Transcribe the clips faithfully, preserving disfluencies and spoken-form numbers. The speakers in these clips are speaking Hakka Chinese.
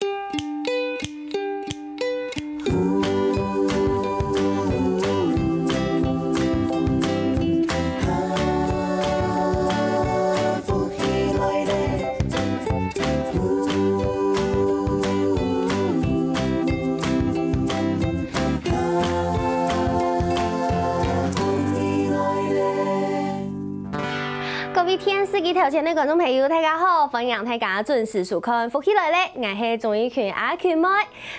各位電視機頭前个觀眾朋友，大家好！歡迎大家準時收看《福氣來了》，𠊎係鍾意群阿群妹。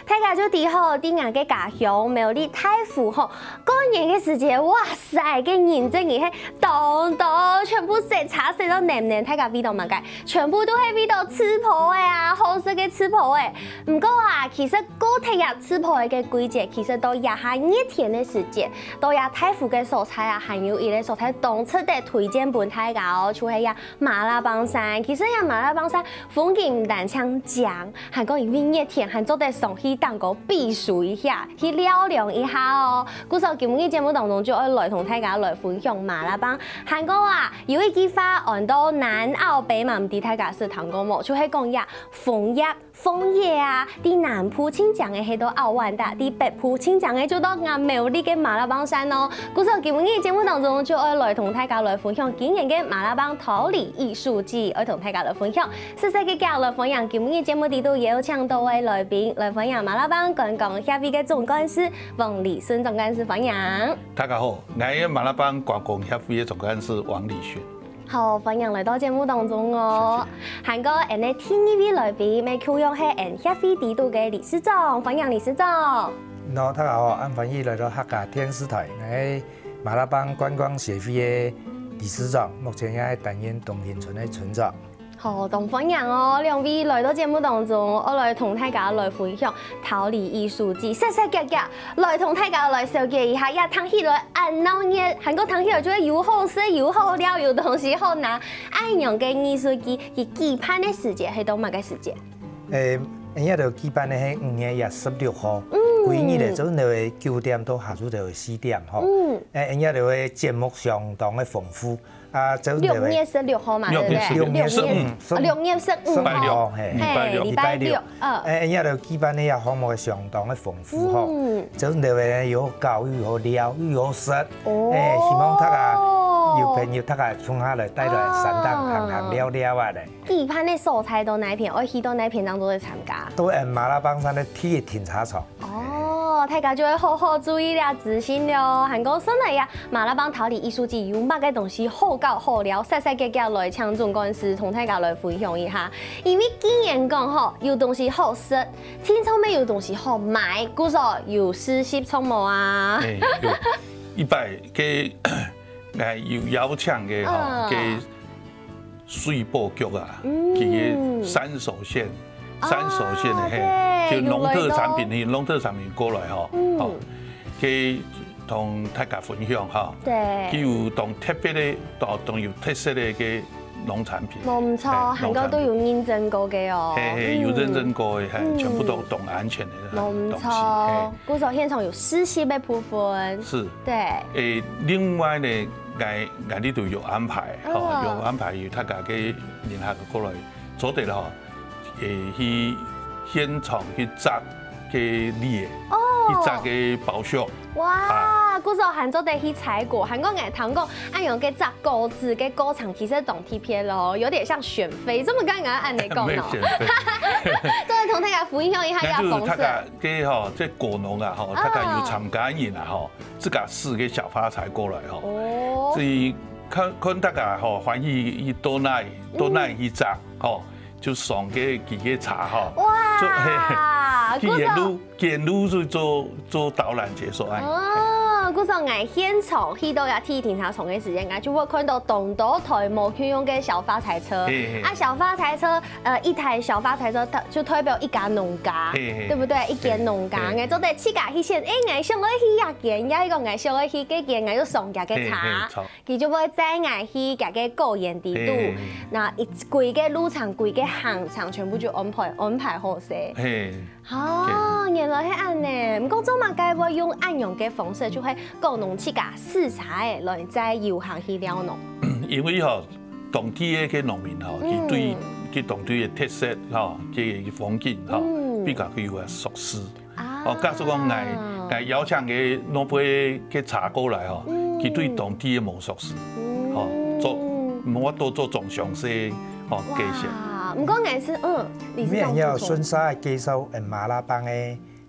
大家就知吼，在𠊎个家鄉苗栗大湖吼，過年个時節，哇塞，个人真个係當多，全部塞車塞到淰淰，大家為著麼个？全部都係為著食麭仔啊，好食个食麭仔。毋過啊，其實過忒這食麭仔个季節，其實到這下熱天个時節，到這大湖个所在啊，還有一個所在當值得推薦分大家哦，就係這馬拉邦山。其實這馬拉邦山風景毋單淨靚，還過因為熱天還做得上去頂高避暑一下，去尞涼一下哦。故所今日節目當中就愛來同大家來分享馬拉邦。還過啊，有一句話安到南澳北嘛，毋知大家識聽過無？就係講這楓葉 楓葉啊，在南部盡靚个係到奧萬大，在北部盡靚个就到𠊎苗栗个馬拉邦山哦。故所今日節目當中就愛來同大家來分享今年个馬拉邦桃李藝術季，愛同大家來分享。細細个腳來歡迎今日節目裡肚邀請到个來賓，來歡迎馬拉邦觀光協會个總幹事王禮順總幹事，歡迎。大家好，𠊎係馬拉邦觀光協會个總幹事王禮順。 好，歡迎來到節目當中哦。謝謝。還過，𠊎等个第二位來賓，乜共樣係𠊎等協會裡肚个理事長，歡迎理事長。喏，大家好，恁歡喜來到客家電視台，𠊎係馬拉邦觀光協會个理事長，目前也係擔任東興村个村長。好，當歡迎哦，兩位來到節目當中，愛來同大家來分享 桃李藝術季，細細腳腳來同大家來紹介一下，這聽起來恁鬧熱，還過聽起來就係有好食、有好尞、有東西好拿。恁樣个藝術季，佢舉辦个時節係到麼个時節？誒，𠊎這兜舉辦个係五月十六號，嗯。歸日仔，從頭个九點到下晝頭个四點吼。嗯。誒，𠊎這兜个節目相當个豐富， 啊，就六月十六號嘛，六月十六，對不對？六月十五。啊，六月十五號。禮拜六。嘿。禮拜六。嘿，禮拜六。禮拜六。嗯。哎，哎，這兜舉辦个項目相當个豐富吼。嗯。就係有好搞，又好尞，又好食。哦。哎，希望大家有朋友，大家共下來，帶來山頂行行尞尞啊咧。舉辦个所在到哪片？愛去到哪片當中來參加？到，呃，馬拉邦山个第一停車場。 哦，大家就愛好好注意這資訊了。還過順來啊，馬拉邦桃李藝術季有麼个東西好搞好尞，細細腳腳來請總幹事同大家來分享一下。因為既然講吼，有東西好食，定著乜有東西好買，故所有試食著無啊？哎，有。一擺个，哎，有邀請个吼，嗯。个 水保局啊，嗯。佢个山手線，啊，山手線个，嘿，對，就農特產品，有來過。嘿，農特產品過來吼，嗯。吼，佢同大家分享吼，對。佢有當特別个，當，當有特色个个農產品，無毋著，嘿，還過都有認證過个哦。農產品。嘿，嘿，有認證過个，嘿，嗯。全部都當安全个東西，無毋著，嘿。故所現場有試食个部分。是。對。誒，另外呢，𠊎，𠊎這兜有安排，吼，哦。有安排有大家个人客過來，做得吼，誒，去現場去摘个梨仔，哦。去摘个包粟。哇，啊。故所還做得去採果，還過𠊎聽講，恁樣个摘果子个過程其實當特別咯，有點像選妃，這麼剛剛恁樣講哦。沒有選妃。做得同大家分享一下這个方式。那就是大家个吼，這果農啊吼，啊。大家有參加人啊吼， 自家駛个小發財過來吼。哦。所以看，看大家吼，歡喜去到哪，到哪去摘吼，就送个幾个茶吼。哇，就，嘿，嘿，去沿路，沿路就做，做導覽解說，哎。哦，故所𠊎現場去到這第一停車場个時間，𠊎就會看到當多台無共樣个小發財車。嘿，嘿。啊，小發財車 呃，一台小發財車，代，就代表一家農家，嘿，嘿，對不對？一間農家，嘿，嘿。𠊎做得自家去選，誒，𠊎想愛去這間，也係講𠊎想愛去該間，𠊎就送佢个茶，嘿，嘿，著。佢就會載𠊎去佢个果園裡肚，嘿，嘿，嘿。那一，規个路程、規个行程，全部就安排，安排好勢。嘿。哦，原來係恁呢。毋過做麼个會用恁樣个方式，就係果農自家駛車仔來載遊客去尞呢？因為吼， 當地个个農民吼，嗯。佢對，佢當地个特色吼，个風景吼，嗯。比較有个熟識。哦，假使講𠊎，𠊎邀請个老輩个茶過來吼，佢對當地个無熟識，吼，做，無法度做種詳細，吼，介紹。哇，毋過𠊎係，嗯，你係種，你愛順續介紹，嗯，馬拉邦个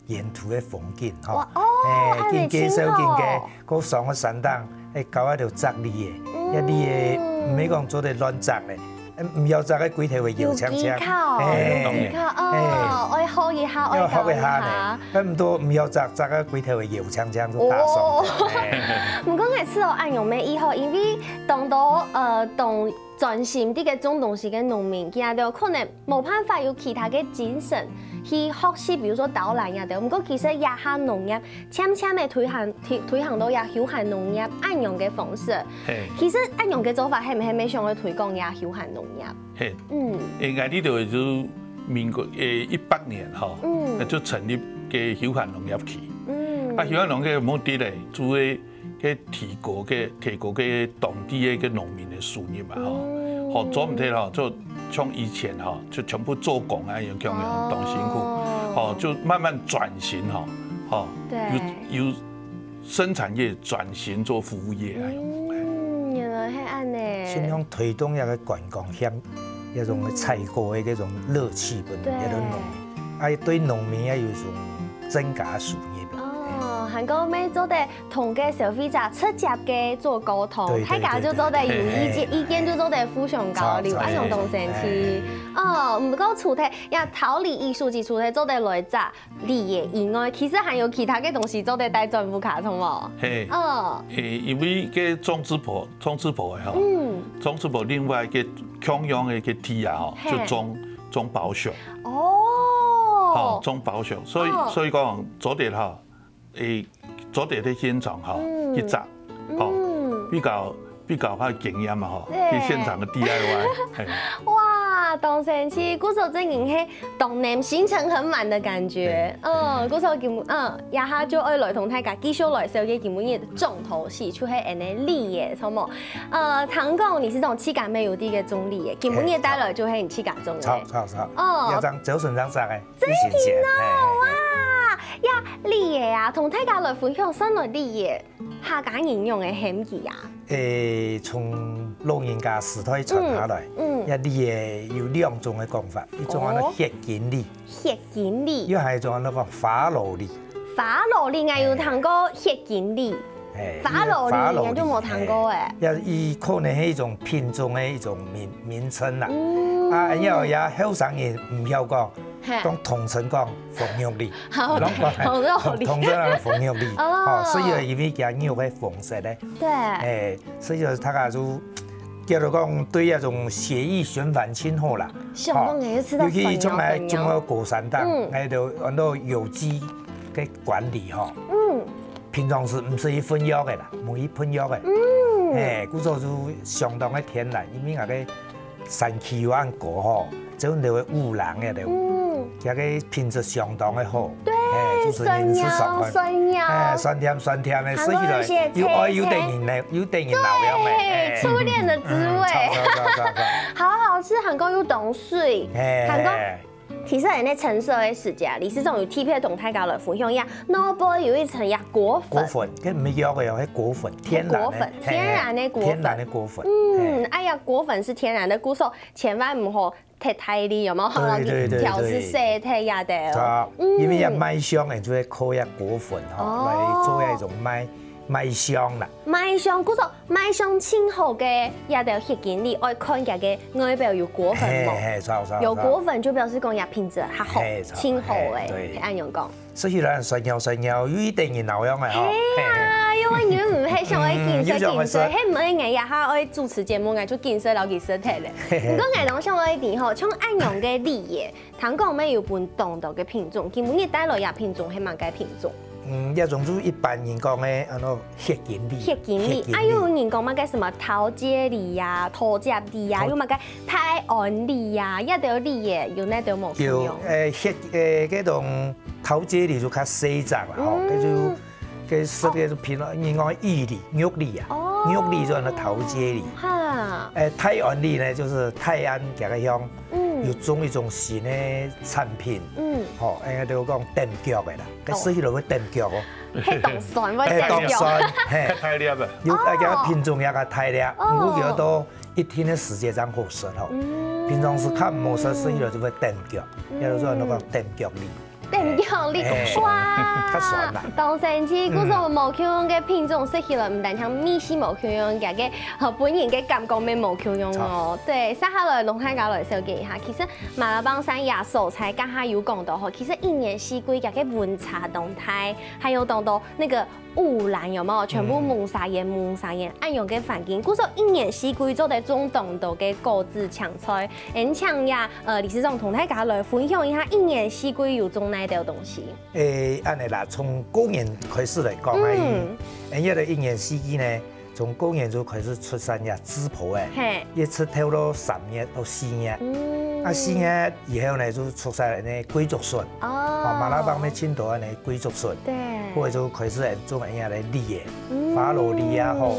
沿途个風景，吼。哇，哦，欸，緊介紹，緊个，過上个山頂，欸，搞一條摘梨仔，這梨仔毋係講做得亂摘个，毋曉摘个骨頭會搖青青。有技巧，有技巧，哦，愛學一下，愛學一下呢。該毋多毋曉摘，摘个骨頭會搖青青就打爽。毋過𠊎試著恁樣乜以後，因為當多，呃，當專心在該種東西个農民，佢兜可能無辦法有其他个精神去學習，比如說導覽這兜。毋過其實這下農業 漸漸个推行，推，推行到這休閒農業恁樣个方式。其實恁樣个做法，係毋係乜想愛推廣這休閒農業？係。嗯。欸，𠊎這兜就民國，欸，一八年吼，嗯，就成立个休閒農業區。嗯。啊，休閒農業个目的呢，主要个提高个，提高个當地个農民个收入嘛，吼。吼，做毋得吼，就像以前吼，就全部做工啊，樣樣樣當辛苦，吼，就慢慢轉型吼，吼，對，由，由生產業轉型做服務業啊。嗯，原來係恁呢。盡量推動這个觀光業，這種採購个這種樂趣分這个農民，啊，對農民也有一種增加收入啦。哦，還過乜做得 同个消費者直接个做溝通，大家就做得有意見，意見就做得互相交流，恁樣當生趣。哦，毋過除忒這桃李藝術節除忒做得來摘梨仔以外，其實還有其他个東西做得帶轉屋下，著無？係。哦。欸，因為个莊子婆，莊子婆个吼，嗯，莊子婆另外个共樣个个地啊吼，就莊，莊包粟。哦。吼，莊包粟，所以，所以講做得吼， 欸，做得在現場吼，去摘，吼，比較，比較較經驗嘛吼，去現場个D I Y，係。哇，當生趣，故所真經係當年行程很滿的感覺。嗯，故所今，嗯，這下就愛來同大家繼續來紹介今晡日个重頭戲，就係恁呢梨仔，著無？呃，聽講理事長自家乜有在該種梨仔，今晡日帶來就係你自家種个。著，著，著。哦，這張，這張摘个。 真經哦，哇！呀，梨仔啊，同大家來分享，算來梨仔，客家人用个含義啊。欸，從老人家時代傳下來，嗯，呀，梨仔有兩種个講法，一種安到血金梨，血金梨，又還有一種安到講花羅梨。花羅梨，𠊎有聽過血金梨。 欸，花羅梨，花羅梨，𠊎就無聽過欸。欸，也，佢可能係一種品種个一種名，名稱啦。嗯。啊，也有也後生人毋曉講，講統稱講紅玉梨，好，攏講紅玉梨，統稱講紅玉梨，哦，所以因為佢玉个紅色个，對，欸，所以大家就叫做講對該種血液循環盡好啦。像講个，尤其像𠊎種个高山頂，嗯，𠊎就安到有機个管理吼，嗯。 平常時毋使去噴藥个啦，無去噴藥个。嗯。嘿，故所就相當个天然，因為𠊎个產期又恁高吼，就會有污染个了。嗯。佢个品質相當个好。對，嘿，主持人是上班。酸甜酸甜。嘿，酸甜酸甜个，還有一些吃起來又愛有點飲料，有點飲料樣个。對，嘿，初戀的滋味。嗯，著，著，著，著，著。好好吃，還過又當媠，嘿，還過嘿。 其實恁呢成熟个時節啊，理事長有特別同大家來分享一下，腦背有一層呀果粉。果粉，該毋係藥个哦，該果粉，天然个，果粉，嘿，嘿，天然个果粉。天然个果粉，嗯，嘿。哎呀，果粉是天然的，故所千萬毋好忒大力，有沒有？對，對，對，對。調製色忒呀的哦。著，嗯。因為這賣相呢，就會靠這果粉吼，哦。來做一種賣，賣相啦。賣相，故所 賣相盡好个這兜血金梨，愛看佢个外表有果粉無？嘿，嘿，著，著，著。有果粉就表示講佢品質較好，嘿，著，盡好个，嘿，對。係恁樣講。食起來酸軟酸軟，有一點飲料樣个吼。係啊，嘿。因為你毋係想愛緊食緊食，嗯，有種會酸。係毋係𠊎這下愛主持節目，𠊎就緊食摎佢食忒咧。嘿，嘿。毋過𠊎當想愛知吼，像恁樣个梨仔， 聽講乜有分當多个品種，今晡日帶來這品種係麼个品種？嗯，這種就一般人講个，安到血金梨。血金梨，血金梨。啊，又有人講麼个什麼桃接梨呀、桃接梨呀，桃，又麼个泰安梨呀，這兜梨仔有哪兜無共樣？有，呃，血，呃，該種桃接梨就較細隻啦，吼，嗯。該就 該食个就平常人講个玉梨、玉梨啊，哦。玉梨就安到桃接梨。哈。欸，泰安梨呢，就係泰安這个鄉，嗯。有種一種新个產品，嗯，吼，應該就講等腳个啦，該食起來會等腳哦，係當酸，會等腳。當酸，嘿，較大粒啊。有啊，个品種也較大粒，哦，毋過佢都一定个時節正好食吼。平常時較毋好食，食起來就會等腳，也就做人講等腳梨。 等腳梨，哇，較酸啦。當神奇，故所無共樣个品種，食起來毋單淨味緒無共樣，佢个，呃，分人个感覺也無共樣哦。對，接下來同大家來紹介一下。其實馬拉邦山這所在，剛才有講到吼，其實一年四季佢个溫差當大，還有當多那個 霧巒有無？全部濛沙煙，濛沙煙，恁樣个環境，故所一年四季做得種當多个果子、青菜。恁樣呀，呃，理事長同大家來分享一下，一年四季有種哪兜東西？誒，恁樣啦，從過年開始來講啊，嗯，誒，這個一年四季呢，從過年就開始出產呀，梔婆誒，嘿，一直到到三月到四月，嗯，啊，四月以後呢，就出產呢桂竹筍。 哦，馬拉邦乜盡多恁樣桂竹筍，對，或者就開始種恁樣个梨仔，花螺梨也好，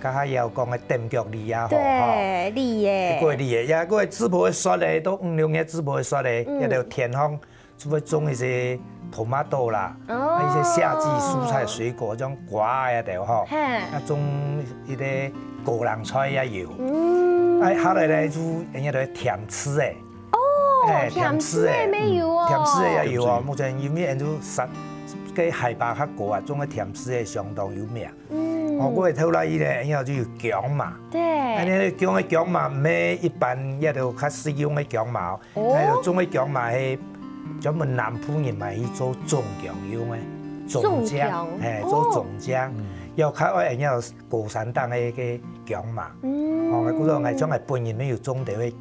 該下也有講个等腳梨也好，對，梨仔，過梨仔，也過梔婆个雪梨，到五六月梔婆个雪梨，也有田項就會種一些tomato啦，啊，一些夏季蔬菜水果，像瓜啊也有吼，嘿，啊，種一個高麗菜也有，嗯，啊，下來呢就恁樣个甜柿仔。 哦，哎，甜柿仔乜有哦，甜柿仔也有哦。目前因為𫣆就山，該海拔較高啊，種个甜柿仔相當有名。嗯，哦，過後來呢，然後就有薑嫲。對，恁樣薑个薑嫲，毋係一般也就較食用个薑嫲哦，哦，還有種个薑嫲係專門南部人嘛去做粽薑用个，粽薑，哎，做粽薑，要較愛恁樣高山頂个个薑嫲。嗯，哦，故所𠊎像𠊎本人乜有種兜个 薑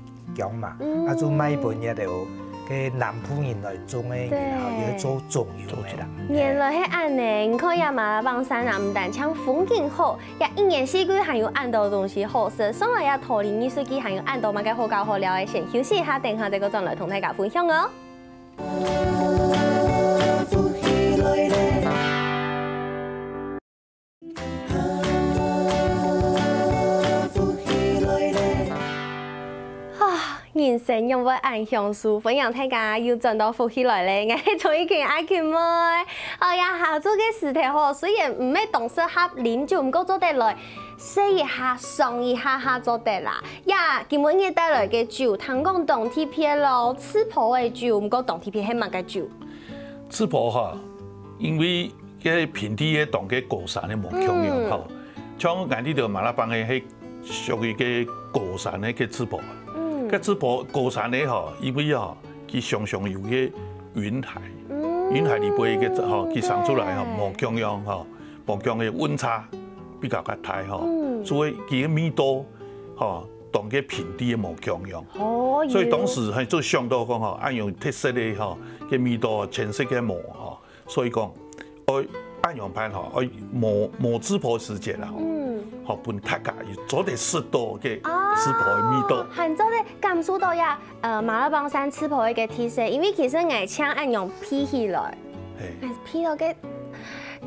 嫲，啊，就賣分該兜个南部人來種个，然後也做粽用个啦。原來係恁樣，你看這馬拉邦山啊，毋單淨風景好，也一年四季還有恁多東西好食，所以這桃李藝術季還有恁多麼个好搞好尞个，先休息一下，等下再過轉來同大家分享哦。 啊，人生仰會恁享受，歡迎大家又轉到福氣來了，𠊎係鍾意群阿群妹。哎呀，下晝个時節吼，雖然毋係當適合啉酒，毋過做得來食一下、爽一下下做得啦。呀，今晡日帶來个酒，聽講當特別咯，梔婆个酒，毋過當特別係麼个酒？梔婆哈，因為 該平地个同該高山个無共樣吼。像𠊎這兜馬拉邦个係屬於該高山个該梔婆。該梔婆高山个吼，因為吼，佢常常有个雲海，雲海裡背个吼，佢生出來吼，無共樣吼，無共个溫差比較較大吼，所以佢个味道吼，同該平地个無共樣。哦，所以當時係就想到講吼，恁樣特色个吼，該味道全世界無吼。 所以講，愛恁樣辦吼，愛無無梔婆時節啦吼，吼分大家有做得食到个梔婆个味道。還做得感受到呀，呃，馬拉邦山梔婆个特色，因為其實𠊎像恁樣鼻起來，嘿，鼻到个，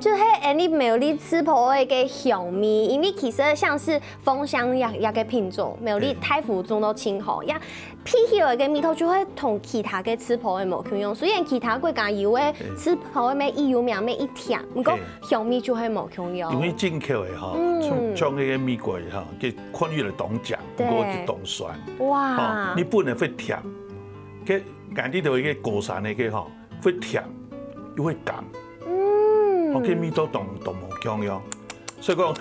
就係恁樣苗栗梔婆个香味，因為其實像是豐香這這个品種，苗栗大湖種到盡好呀。 鼻起來个味道就會同其他个梔婆个無共樣。雖然其他國家有个梔婆个乜已有名乜已甜，毋過香味就會無共樣。因為進口个吼，像像該个美國个吼，佢看起來當甜，毋過佢當酸。哇，日本个會甜，該𠊎這兜个高山个个吼，會甜又會甘，嗯，哦，該味道當當無共樣。所以講，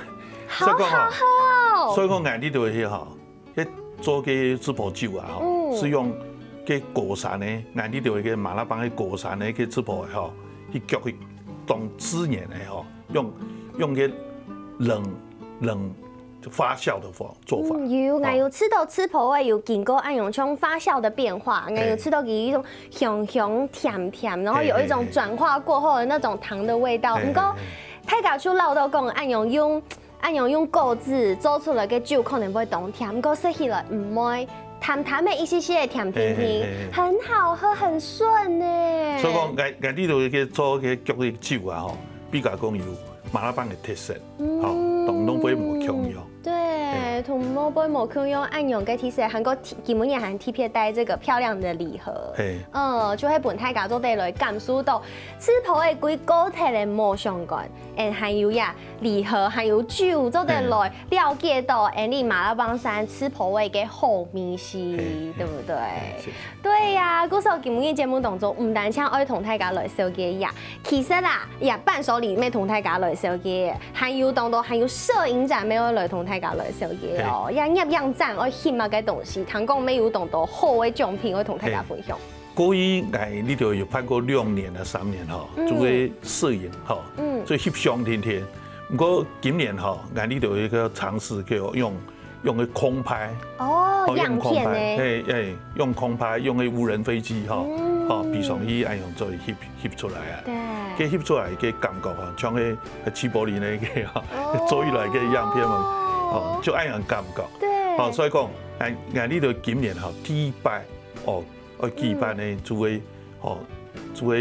所以講吼，所以講𠊎這兜个吼。 該做个梔婆酒啊吼，係用該高山个，𠊎這兜个馬拉邦个高山个該梔婆吼，去焗去當自然个吼，用用該冷冷發酵个方做法。嗯，有，𠊎有試到梔婆个有經過恁樣像發酵个變化，𠊎有試到佢一種香香甜甜，然後有一種轉化過後的那種糖的味道。毋過，大家就老到講恁樣用 恁樣用果子做出來个酒可能會當甜，毋過食起來毋會，淡淡个一息息个甜甜甜，很好喝，很順呢。所以講，𠊎𠊎這兜个做个焗个酒啊吼，比較講有馬拉邦个特色，吼，同東北無共樣。對。同外背無共樣恁樣个，其實還過今晡日還特別帶這個漂亮的禮盒，嘿，嗯，就係分大家做得來感受到，紫波仔歸高鐵个無相干，嗯，還有呀，禮盒還有酒，做得來了解到，嗯，你馬拉邦山紫波仔个好味緒，嘿，對不對？嘿，謝謝。對呀，故所今晡日節目當中，毋單淨愛同大家來紹介呀， 其實啦，這伴手禮乜同大家來紹介，還有當多還有攝影展乜愛來同大家來紹介哦。這攝影展愛翕麼个東西，聽講乜有當多好个獎品愛同大家分享。過去𠊎這兜有辦過兩年啊、三年吼，嗯，做个攝影吼，嗯，做翕相天天。毋過今年吼，𠊎這兜有一個嘗試叫用 用个空拍，哦，哦，用空拍，樣片呢？嘿，嘿，用空拍，用个無人飛機吼，嗯，吼，飛上去恁樣做翕，翕出來啊。對。該翕出來个感覺吼，像該齊柏林个該吼，哦，做出來个樣片嘛，哦，就恁樣感覺。對。吼，所以講，𠊎，𠊎這兜今年吼，第一擺，哦，愛舉辦个，嗯，做个，吼，做个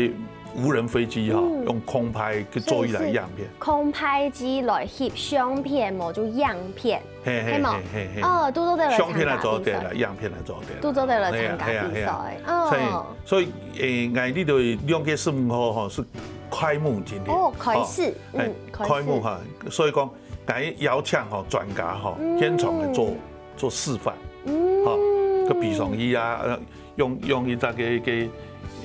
無人飛機吼，嗯，用空拍去做出來个樣片。空拍機來翕相片無，就樣片。 嘿，嘿，係無？嘿，嘿，嘿。哦，都做得來參加比賽。相片來做得啦，樣片來做得啦。都做得來參加比賽，係啊，係啊，係啊。哦。所以，所以，誒，𠊎這兜兩月十五號吼，係開幕今天。哦，開始，哦，嗯，誒，開始。開幕哈，所以講，𠊎邀請吼，專家吼，嗯，現場來做，做示範。嗯。吼，个比上去啊，呃， 用，用一隻个，个，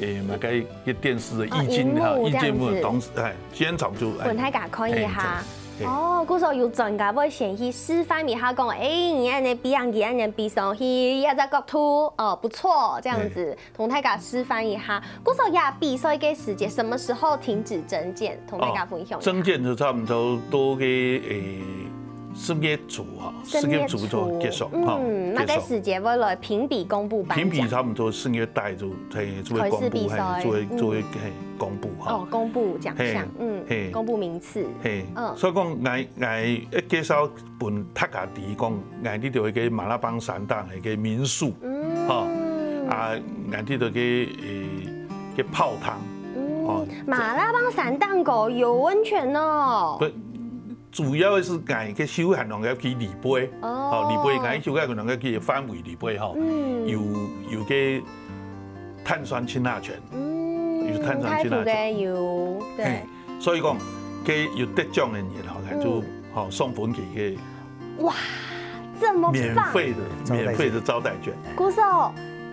誒，麼个，个電視个啊，液晶哈，液晶幕這樣子。液晶幕同時，哎，現場就，哎，分大家看一下。哎，這樣，哎。哦，故所有專家會先去示範一下，講，哎，你恁樣比樣，佢恁樣比上去，這隻角度，哦，不錯，這樣子，哎。同大家示範一下。故所這比賽个時間，什麼時候停止徵件？同大家分享一下。哦，徵件就差不多到个，誒，十月初哈，十月初就結束，十月初，哈，嗯，結束。那該時間會來評比公布頒獎。評比差不多十月底就，嘿，就會公布，開始比賽，嘿，就會，嗯。就會，嘿，公布，哈。哦，公布獎項，嘿，嗯，嘿。公布名次，嘿，嗯。所以講，𠊎，𠊎介紹分大家知講，𠊎這兜个馬拉邦山頂个民宿，嗯。哈，啊，𠊎這兜个，誒，个泡湯，嗯，哦。馬拉邦山頂高有溫泉哦。不， 主要个係𠊎个休閒人愛去里背，哦。吼，里背𠊎休閒人愛去个範圍里背吼，嗯。有，有个碳酸氫鈉泉，嗯，有碳酸氫鈉泉。大湖个有，對。嘿，所以講，該有得獎个人吼，𠊎就，嗯。吼，送分佢个哇，這麼棒！免費的，免費的招待券。故所，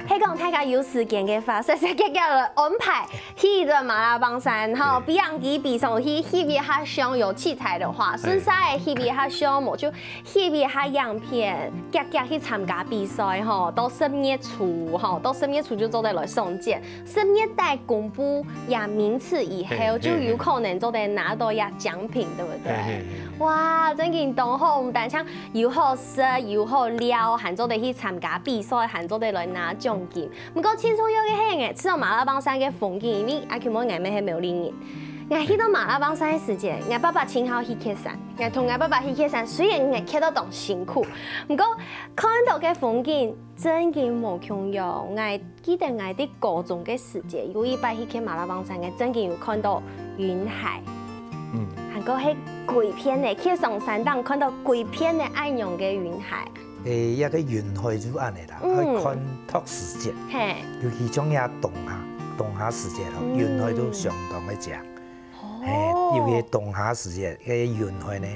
係講大家有時間个話，煞煞遽遽來安排 去到馬拉邦山吼，嘿。比樣機比上去翕一下相，有器材个話，嘿。順續个翕一下相，無就翕一下樣片，遽遽去參加比賽吼，到十月初吼，到十月初就做得來送件，十月底公布這名次以後，嘿，嘿，就有可能做得拿到這獎品，對不對？嘿，嘿，嘿。哇，真經當好，毋單淨有好食，有好尞，還做得去參加比賽，還做得來拿獎金。 毋過盡重要个係，𠊎去到馬拉邦山个風景，因為阿Q妹𠊎乜係苗栗人。𠊎去到馬拉邦山个時節，𠊎爸爸盡好去蹶山，𠊎同𠊎爸爸去蹶山，雖然𠊎蹶到當辛苦，毋過看到个風景真經無共樣。𠊎記得𠊎在高中个時節，有一擺去蹶馬拉邦山，𠊎真經有看到雲海。嗯。還過係歸片个，蹶上山頂看到歸片个恁樣个雲海。 誒，這个雲海就恁樣啦，嗯。愛看擇時節。嘿。尤其像這冬夏，冬夏時節吼，嗯。雲海都相當个靚。哦。嘿，尤其冬夏時節，該雲海呢，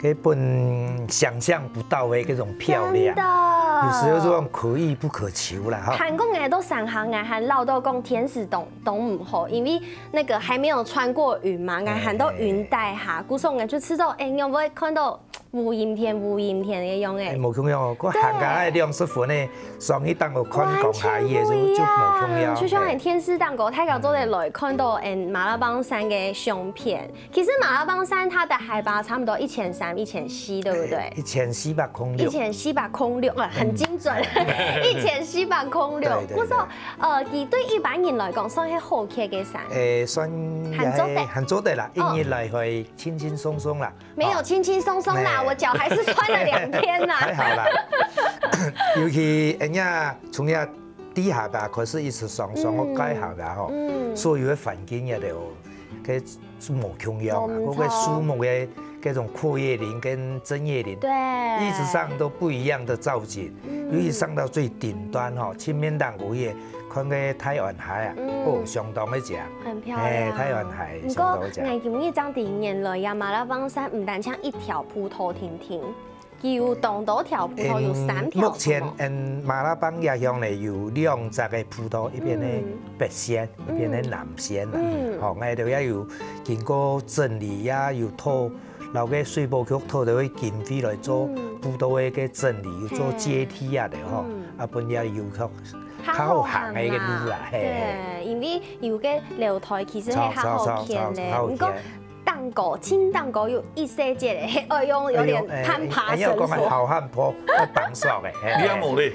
該本想像不到的那種漂亮，真的。有時候這種可遇不可求啦，哈。還過𠊎到山下，𠊎還恅到講天時當，當毋好，因為那個還沒有穿過雲嘛，𠊎還到雲帶下，嘿，嘿，嘿。故所𠊎就試著，誒，仰會看到 烏陰天、烏陰天个樣誒。誒，無共樣哦，該行過該兩十分个，上去當我看講下去个就，完全無共樣，就無共樣，就像很天時當高，大家做得來看到，嗯，馬拉邦山个相片。其實馬拉邦山它的海拔差不多一千三、一千四，對不對？誒，一千四百空六。一千四百空六，啊，很精準，嗯。一千四百空六。對，對，對。故所，呃，佢對一般人來講，算係好蹶个山。誒，算還做得。還做得啦，哦。一日來回輕輕鬆鬆啦。 沒有輕輕鬆鬆啦，哦。我腳還是酸了兩天啦。還好啦。尤其人家從這地下吧，可是一直上，上到該下吧吼，嗯。所有个環境也都个樹木共樣啊，無毋著。或个樹木个這種闊葉林跟針葉林，對。一直上都不一樣的造景，嗯。尤其上到最頂端吼，盡面頂高个，看个大安溪啊，嗯。哦，相當个靚。很漂亮。嘿，大安溪，毋過，相當个靚。𠊎今日正知原來呀，馬拉邦山毋單淨一條步道定定， 佢有當多條步道，有三條，嗯，目前，係無？嗯，馬拉邦這項呢，有兩隻个步道，一片个嗯。北線，一片个南線啦。嗯。吼，𠊎兜也有經過整理，也有討，摎个水保局討著个經費來做嗯。步道个个整理，有做階梯啊个吼，嘿。嗯。啊，分這遊客較好行个个路啦，較好行啦。嘿，嘿。對，因為有个樓梯其實係較好行个，著，著，著，較好行。毋過 頂高，盡頂高有一細節个，愛用有點攀爬繩索。哎，哎，哎，要講个好漢坡，要綁索个，嘿。你也無咧，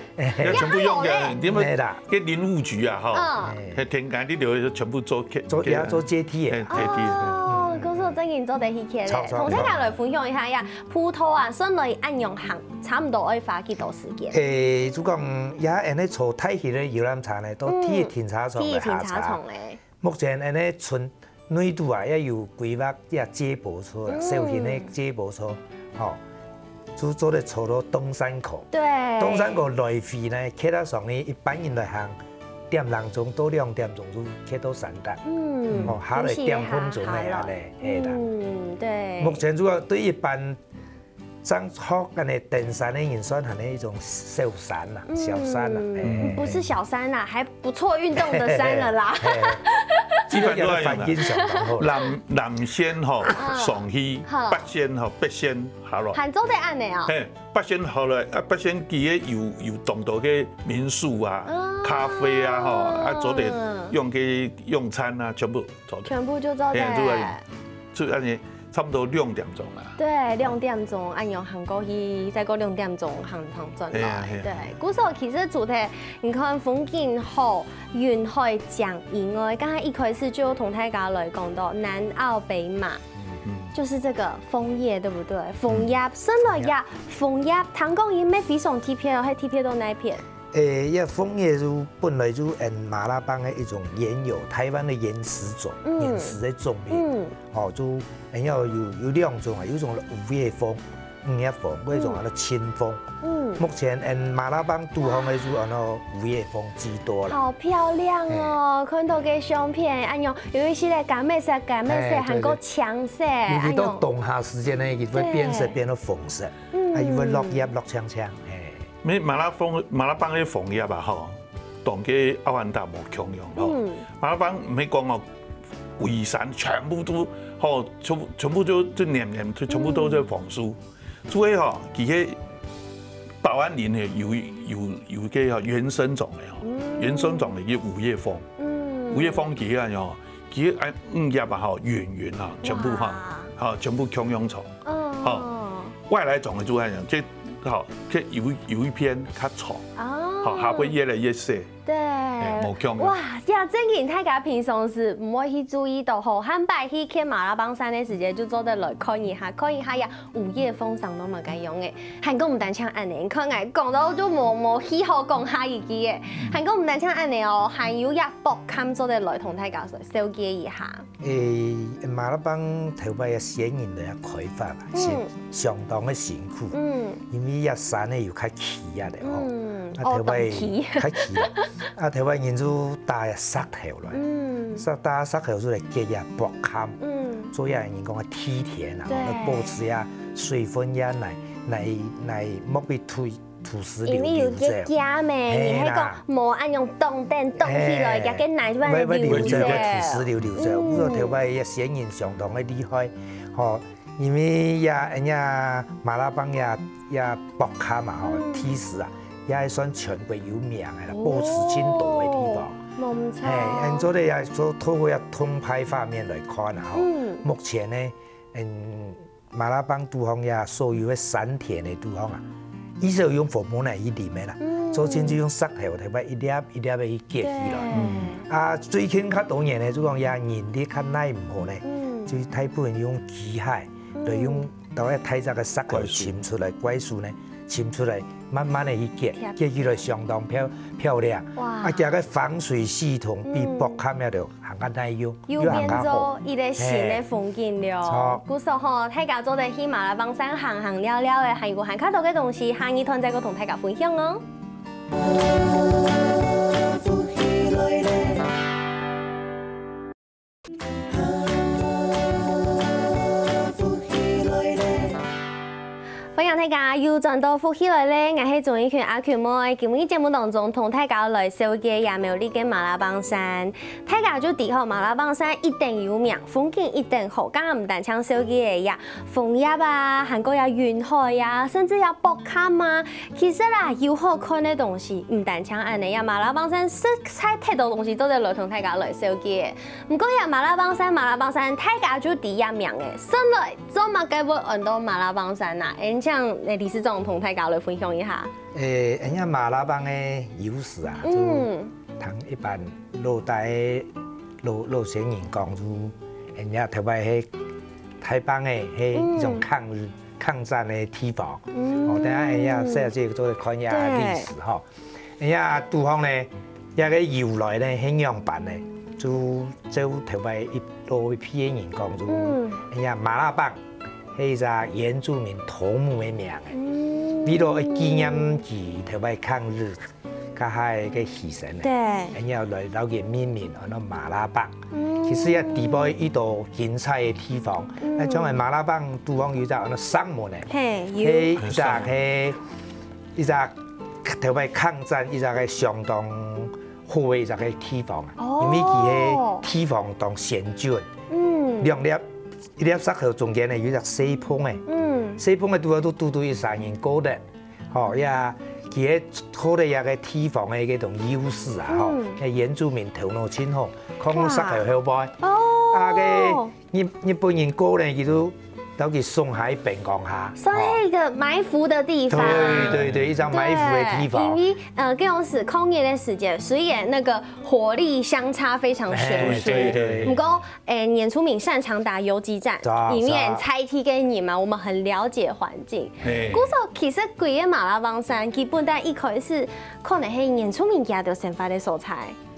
你全部用个，你也無咧。你們係啦。个林務局啊，吼，嗯。嘿，天干地支全部做階，做，也做階梯个。嘿，階梯个。哦，故所真經做得去看咧。著，著，同大家來分享一下呀，步道啊，順路恁樣行，差毋多愛花幾多時間？誒，就講，也恁樣坐大溪个遊覽車呢，到第一停車場來下車。嗯，第一停車場咧。目前恁樣賰 內肚啊，也有規劃這接駁車啦，嗯。小型个接駁車，吼，就做得坐到東山口。對。東山口來回呢，騎到上呢，一般人來行，點零鐘到兩點鐘就騎到山頂。嗯，吼，下來點空鐘个恁樣，就是下下咯。係啦。嗯，對。目前主要對一般 正學恁樣登山个人算還係一種小山啦，嗯，小山啦，嘿。不是小山啦，還不錯運動的山了啦。嘿，嘿。基本都要用啦。這個反應相當好啦。南，南線吼，啊。上去，好。北線吼，北線下落。還做得恁樣哦。嘿，北線下來，啊，北線佢个有，有當多个民宿啊，啊。咖啡啊，吼，啊，做得用个用餐啊，全部做得。全部就做得。嘿，就恁樣。 就恁樣，差不多兩點鐘啊。對，兩點鐘，恁樣行過去，再過兩點鐘行，行轉來。係啊，係啊。對，故所其實除忒，你看風景好、雲海靚以外，剛才一開始就同大家來講到南澳北馬，嗯。就是這個楓葉，對不對？楓葉，嗯。順來呀，楓葉，聽講佢乜非常特別哦，還特別到哪一片？ 誒，這楓葉就本來就𫣆馬拉邦个一種原有，臺灣个原始種，嗯。原始个種類。嗯。吼，就𫣆有，有兩種啊，有一種五葉楓、五葉楓，有一種安到青楓。嗯。目前𫣆馬拉邦肚項个就安到五葉楓居多啦。好漂亮哦，嘿。看到个相片，哎喲，有一些个咖啡色、咖啡色，嘿，還有青色，對，對。尤其到哎喲。冬夏時間呢，佢會變色，對。變到紅色，嗯。啊，佢會落葉落青青，嘿。 乜馬拉楓，馬拉邦个楓葉啊，吼，同个奧蘭達無共樣吼。嗯。馬拉邦毋係講哦，歸山全部都，吼，全部，全部就，就黏黏，就全部都係楓樹。嗯。所以吼，佢个保安林呢，有，有，有个吼，原生種个吼，嗯。原生種个个五葉楓。嗯。五葉楓佢个吼，佢个，哎，五葉啊，吼，勻勻啊，全部哈，哇。吼，全部共樣長。 哦。吼，外來種个就恁樣，這，吼，這有，有一片較長，哦。吼，下背越來越細。對。哎，無共樣。哇，這真經大家平常時毋會去注意到吼，下擺去騎馬拉邦山个時節，就做得來看一下，看一下呀，五葉楓生到麼个樣个。還過毋單淨恁樣，你看𠊎講到就無，無氣好講下一句个。還過毋單淨恁樣哦，還有這博坎做得來同大家紹介一下。 誒，馬拉邦頭擺个先人來開發啊，嗯。相，相當个辛苦。嗯。因為這山呢有較崎啊咧吼。嗯，啊，哦，頭擺當崎。較崎啊。啊，頭擺人就打這石頭來。嗯。石，打石頭出來結這博坎。嗯。做這人講个梯田啊，對。來保持這水分也來，來，來莫被推 土石流流走。因為有結痂咩，嘿啦。你還講無恁樣動電動起來，嘿。結果泥就會流走。會，會流走，會土石流流走。嗯。毋過頭擺个先人相當个厲害，吼，因為這，人家馬拉邦這，這博坎嘛，吼，嗯。梯石啊，也係算全國有名个啦，哦。保持盡多个地方。無毋著。嘿，恁做得也做透過這動態畫面來看啊，吼。嗯。目前呢，嗯， 馬拉邦肚項呀，所有个山田个肚項啊，以前用紅毛泥去淋个啦，嗯。做進去用石頭，頭擺一粒一粒个去結起來。對。嗯。啊，最近較多年呢，就講呀，人力較耐毋好呢，嗯。就大部分用機械，嗯。來用到該大隻个石頭尋出來，桍樹呢，尋出來，慢慢个去結，疊。結起來相當漂，漂亮。哇。啊，佢个防水系統比，嗯。博坎遐个行較耐又又變做一個新个風景了。故所吼，大家做得去馬拉邦山行行尞尞个，還有還較多个東西，下一段再過同大家分享哦。歡迎大家又轉到福氣來了，𠊎係鍾意群阿群妹。今日節目當中同大家來紹介這苗栗个馬拉邦山。大家就知吼，馬拉邦山一等有名，風景一等好，剛剛毋單淨紹介个呀，楓葉啊，還過有雲海啊，甚至有博坎啊。其實啦，有好看个東西，毋單淨恁呢呀，馬拉邦山實在忒多東西做得來同大家來紹介。毋過呀，馬拉邦山，馬拉邦山，大家就知這名个，順來做麼个會安到馬拉邦山啊？恁樣，理事長同大家來分享一下。誒，人家馬拉邦个優勢啊，就嗯，同一般老大个老老先人講，就人家頭擺係大邦个係一種抗日抗戰个地方。哦，等下人家細姐做得看一下歷史吼。人家堵好呢，這个由來呢係仰般呢？就照頭擺一老一輩个人講，就人家馬拉邦係一隻原住民頭目个名个，為了愛紀念佢頭擺抗日 該下个犧牲呢，對，恁樣來摎佢命名安到馬拉邦。其實也底背一到精彩个地方，該像个馬拉邦堵好有隻安到石門呢，嘿，有，係一隻係一隻頭擺抗戰一隻个相當好个一隻个地方啊，因為佢个地方當險峻，嗯，兩粒一粒石頭中間呢有一隻細縫个，嗯，細縫个堵好都堵堵一儕人過得。 吼，也佢个好个一個地方个該種優勢啊，吼，嗯，該原住民頭腦盡好，囥石頭後背。哦，啊，該日日本人過呢，佢就到佢松下去邊講下，算是一個埋伏的地方。對對對，一張埋伏的地方。因為呃，該種時抗日的時間，雖然那個火力相差非常懸殊，哎，對對，不過 欸，原住民擅長打游擊戰，裡面在地个人嘛，我們很了解環境。故所其實規個馬拉邦山，基本上一開始可能係原住民佢兜生活个所在，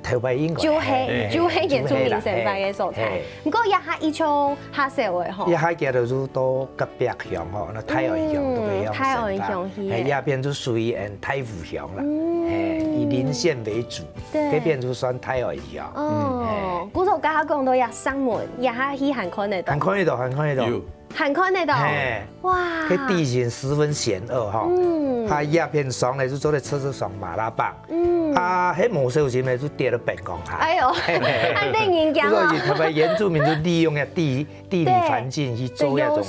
頭擺應該就係就係原住民生活个所在。毋過這下已經較少了吼。這下佢兜就到隔壁鄉吼，該泰安鄉，嗯，都會鄉生活，泰安鄉去，係，這片就屬於嗯大湖鄉啦，嗯，係，以林縣為主。 對，該片就算泰安鄉。哦，故所剛剛講到這石門，這下去還看得到，還看得到，還看得到，有，還看得到，係，哇，該地形十分險惡哈，嗯，佢這片上來就做得直直上馬拉邦，嗯，啊，係無小心呢就跌到邊講下，哎喲，恁得人驚啊！所以特別原住民就利用這地 地理環境去做這種个，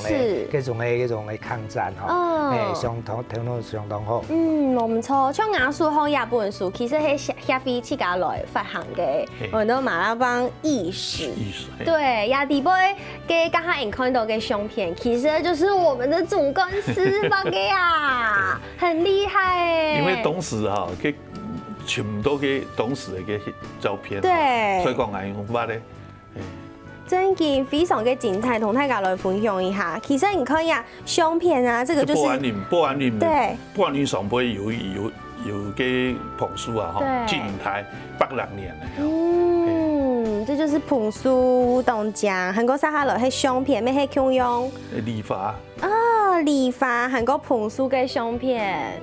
這種个，這種个抗戰吼，哦，欸，相當，頭腦相當好。嗯，無毋著，像𠊎所講這本書，其實係協協會自家來發行个，安到馬拉邦意識。意識，嘿。對，這底背个剛剛你看到个相片，其實就是我們的總幹事發个啊，很厲害欸。因為當時哈，去尋到个當時个个照片，對，所以講，𠊎用畫个。 真个非常个精彩，同大家來分享一下。其實你看呀，相片啊，這個就是，保安林，保安林，對，保安林上背有有有个榕樹啊，吼，對，真大，百零年了。嗯，這就是榕樹當靚，還過接下來係相片，乜係共樣。梨花。啊，梨花，還過榕樹个相片。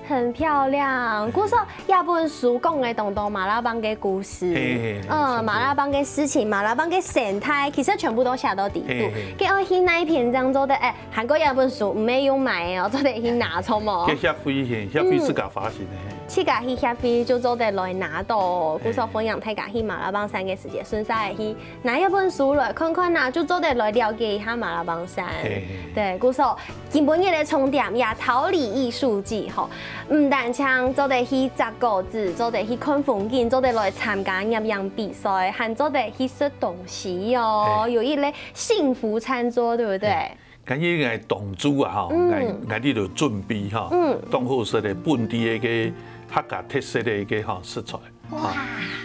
很漂亮。故所這本書講个當多馬拉邦个故事，嘿，嘿，嘿，嗯，馬拉邦个事情，馬拉邦个生態，其實全部都寫到底肚。嘿，嘿。該愛去哪片正做得，欸，還過這本書毋係用買个哦，做得去拿，著無？該協會，嘿，協會自家發行个，嘿。自家去協會就做得來拿到，故所歡迎大家去馬拉邦山个時節，順續去 拿這本書來看看啊，就做得來了解一下馬拉邦山。嘿，嘿，嘿。對，故所今晡日个重點也桃李藝術季吼，毋單淨做得去摘果子，做得去看風景，做得來參加攝影比賽，還做得去食東西哦，嘿，有一個幸福餐桌，對不對？嘿，今日𠊎當晝啊吼，嗯，𠊎𠊎這兜準備吼，嗯，當好食个本地个个客家特色个个吼食材。 哇。啊，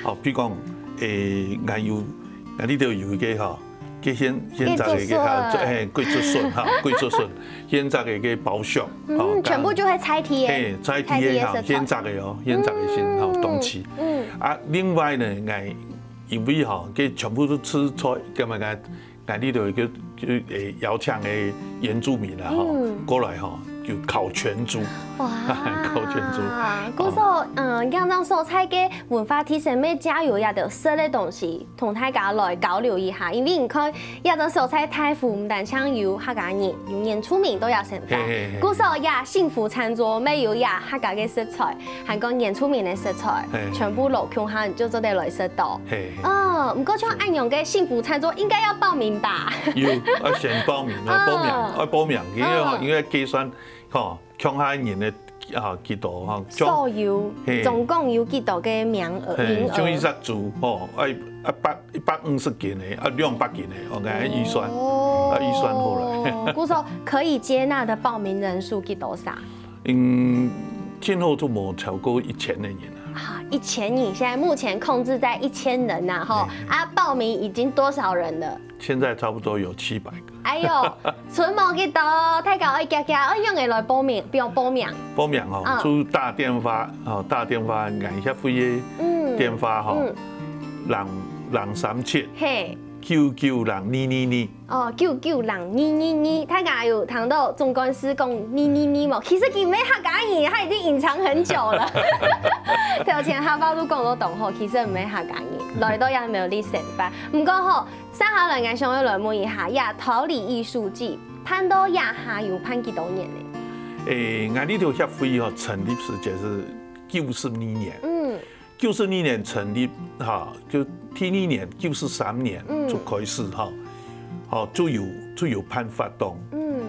哦，比如講，欸，𠊎有，𠊎這兜有一個吼，該現現摘个一個哈，桂竹筍。嘿，桂竹筍哈，桂竹筍，現摘个一個包粟，嗯，吼，全部就係在地个，嘿，在地个哈，在地个食材。現摘个哦，現摘个先吼，嗯，東西。嗯。啊，另外呢，𠊎 因為吼，佢全部都吃菜，該麼个，該裡頭个，个，誒，邀請个原住民啦吼，過來吼，就烤全豬，哇，烤全豬。故所，嗯，仰般所在个文化提升，乜加有一兜食个東西，同大家來交流一下。因為你看，這兜所在大湖毋單淨有客家人，有原住民都有生活。故所這幸福餐桌，乜有這客家个食材。 還過原住民个食材，全部摎共下就做得來食到。哦，毋過像恁樣个幸福餐桌應該要報名吧？有，愛先報名，愛報名，愛報名，因為吼，因為計算吼，共下人个啊幾多吼，總共有幾多个名額？名額？像一隻豬吼，愛一百一百五十斤个，啊兩百斤个，OK，預算，啊預算好了。哦，故所可以接納的報名人數幾多少？ 嗯，今後就無超過一千个人啊。啊，一千人，現在目前控制在一千人呐，吼。啊，報名已經多少人了？現在差不多有七百个。哎喲，賰無幾多，大家愛遽遽，愛仰仔來報名，報名。報名吼，就打電話，吼，打電話，𠊎協會个電話吼，零零三七，嘿，九九零二二二。 哦，九九零二二二，大家有聽到總幹事講二二二無？其實佢毋係客家人，他已經隱藏很久了。頭前哈巴都講到當好，其實毋係客家人，來到這苗栗生活。毋過吼，接下來𠊎想愛來問一下，這桃李藝術祭辦到這下有辦幾多年呢？誒，𠊎這條協會吼，成立時間係九十二年。嗯。 九十二年成立，哈，就第二年九十三年就開始哈，好，就有就有辦活動。嗯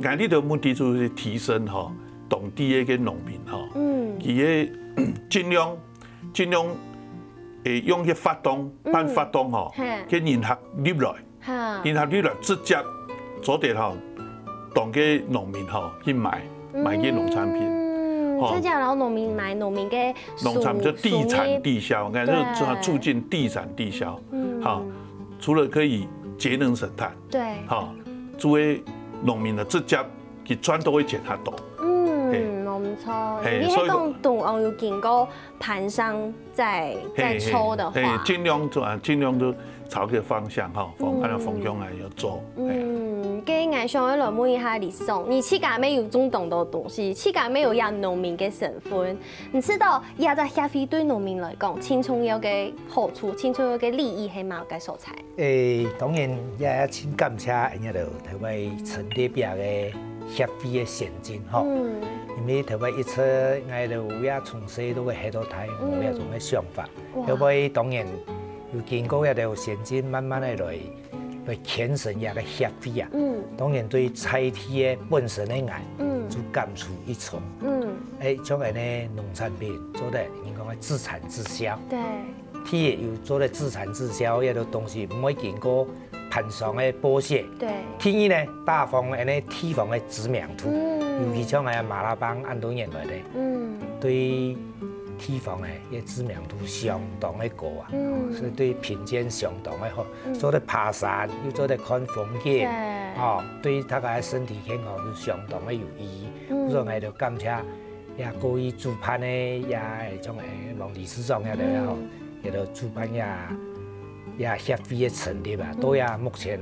，𠊎這个目的就係提升哈當地个農民哈，嗯，佢个盡量盡量，誒，用个活動辦活動哈，个人客入來， 哈，然後你來直接做得吼，當个農民吼去買買个農產品，嗯，吼，真正摎農民買農民个農產品就地產地銷，應該是促進地產地銷，哈，除了可以節能省碳，對，哈，做个農民呢直接佢賺到个錢較多，嗯，無錯，嘿，你係講中央有經過盤商在在抽的話，嘿，盡量做啊，盡量都 朝个方向哈，方按照方向來要做。嗯，該𠊎想愛來問一下理事長，你自家乜有種當多東西，自家乜有這農民个身份，你知道這隻協會對農民來講，盡重要个好處，盡重要个利益係麼个所在？誒，當然也盡感謝𠊎兜臺灣成立這个協會个先進吼，因為臺灣一直𠊎兜也從細到个歇到大，無這種个想法。 後尾當然有經過這兜先進慢慢个來來牽成這个協會啊，當然對在地个本身个𠊎，就感觸異重。誒，像恁仔農產品做得人講个自產自銷，對，第一有做得自產自銷，這兜東西毋會經過盤商个剝削。對，第二呢，打響恁仔地方个知名度，尤其像𠊎馬拉邦恁多年來咧，對 地方个，个知名度相當个高啊，所以對評鑑相當个好，做得爬山，又做得看風景，吼，對大家个身體健康就相當个有意義。所以𠊎就感謝也過去主辦个，也像个王理事長也來吼，也都主辦也也協會个成立啊，到也目前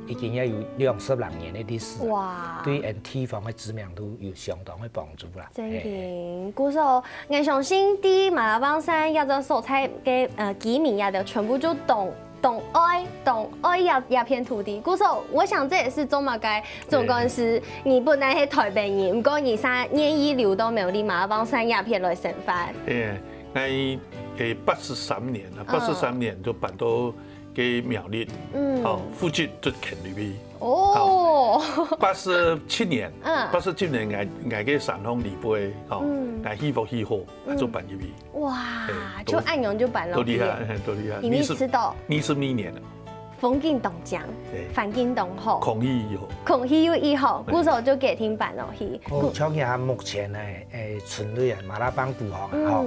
已經也有兩十零年个歷史啊，哇，對𠊎地方个知名度有相當个幫助啦。 真經，故所，𠊎相信在馬拉邦山這隻所在个，呃，居民也都全部就當，當愛，當愛這，這片土地。故所，𠊎想這也係做麼个總幹事，你本來係臺北人，毋過你煞願意留到苗栗馬拉邦山這片來生活。誒，𠊎，誒，八十三年啊，八十三年就搬到个苗栗，嗯，吼，附近就囥入去。哦，八十七年，嗯，八十七年，𠊎，𠊎个山鄉里背，吼，𠊎起屋起好，就搬入去。哇，就恁樣就搬落去了。都厲害，嘿，都厲害。你二十，你知道，二十二年了。風景當靚，對，環境當好，空氣又好，空氣又異好，故所就決定搬落去。哦，像這目前呢，誒，村內啊，馬拉邦部吼，吼，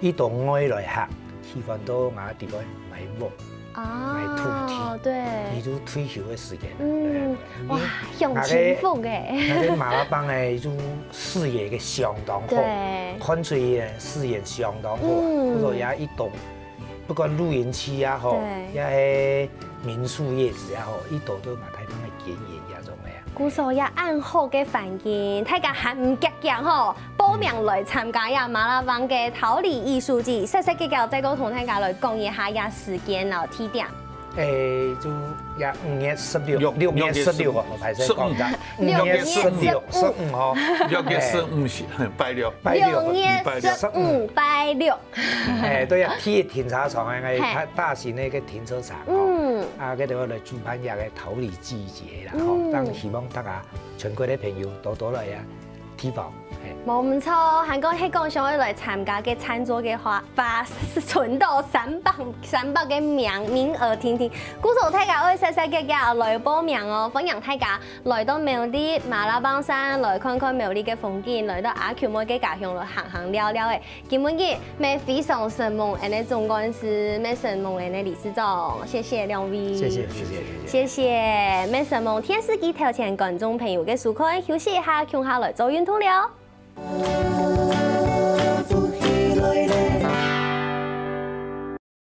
一到外來客，喜歡到𠊎地方買屋。 啊，買土地，對，佢就退休个時間。嗯，哇，享清福誒。𠊎个馬拉邦誒，就視野个相當好，對，看水个視野相當好，嗯，所以也一棟不管露營區也好，對也係民宿業者也好，佢都都嘛大量个經營這種个啊。故所也恁好个環境，大家還毋遽遽吼，報名來參加呀馬拉邦个桃李藝術季，細細个个再過同大家來講一下呀時間摎地點。誒，就也五月十六，六六月十六號，六月十五歹勢講一下，六月五月十六，十五十五號，六月十五是，嘿，拜六。拜六，六月拜六十五拜六，誒，對啊，第一停車場，該嘿大大型个一個停車場吼，嗯。啊，該度來主辦這個桃李季節啦吼，嗯當希望大家全國个朋友多多來啊，體驗，嘿。無毋著，還過係講想愛來參加个贊助个話，話存到三百三百个名名額定定，故所大家愛細細个个來報名哦，歡迎大家來到苗栗馬拉邦山來看看苗栗个風景，來到阿球妹个家鄉來行行尞尞誒。今晡日乜非常承蒙𠊎等个總幹事，乜承蒙𠊎等个理事長，謝謝兩位。謝謝謝謝謝謝。謝謝，乜承蒙電視機頭前觀眾朋友个收看，休息一下，共下來做運動了。